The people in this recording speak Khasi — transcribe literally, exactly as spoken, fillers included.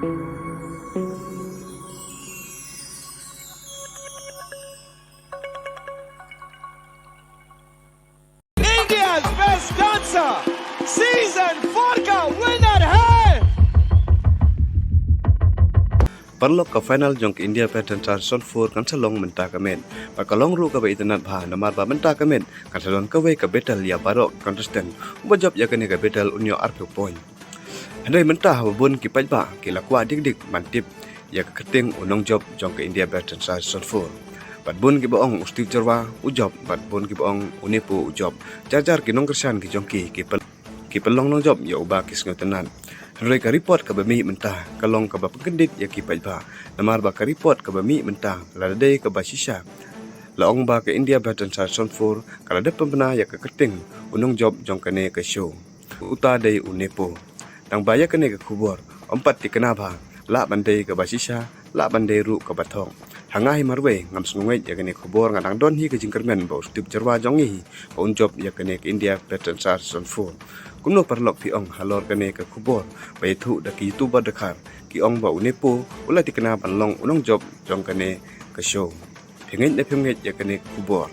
India's Best Dancer Season four ka winner hai. Paralok, ka final jong ka India Best Dancer Season four kan sa long mynta ka miet. Bad ka long ruh kaba itynnad bha namar ba mynta ka miet kan sa don kawei ka battle ïa baroh contestant. Uba jop ïa kane ka battle un ïoh arphew point. Hynrei mynta haba bun ki paidbah ki la kwah dik dik ban tip ïa ka kyrteng u nongjop jong ka India Best Dancer Season four. Bad bun kiba ong u Steve Jyrwa u jop, bad bun kiba ong u Nepo u jop. Jar jar ki nongkyrshan ki jong ki ki pyn-, ki pynlong nongjop ïa uba ki sngewtynnad. Hynrei ka report kaba mih mynta ka long kaba pynkyndit ïa ki paidbah. Namar ba ka report kaba mih mynta lada dei kaba shisha, la ong ba ka India Best Dancer Season four ka la dep pynbna ïa ka kyrteng u nongjop jong kane ka show. Uta dei u Nepo. Tang ba ïa kane ka khubor ym pat tikna bha, lah ban dei kaba shisha, lah ban dei ruh kaba thok. Ha nga hi marwei ngam sngewngeit ïa kane ka khubor, nga dang don hi ka jingkyrmen ba u Steve Jyrwa jong ngi hi ba un jop ïa kane ka India Best Dancer Season four. Kumno paralok phi ong halor kane ka khubor ba ïathuh da ki YouTuber dkhar? Ki ong ba u Nepo u la tikna ban long u nongjop jong kane ka show. Phi ngeit ne phim ngeit ïa kane ka khubor?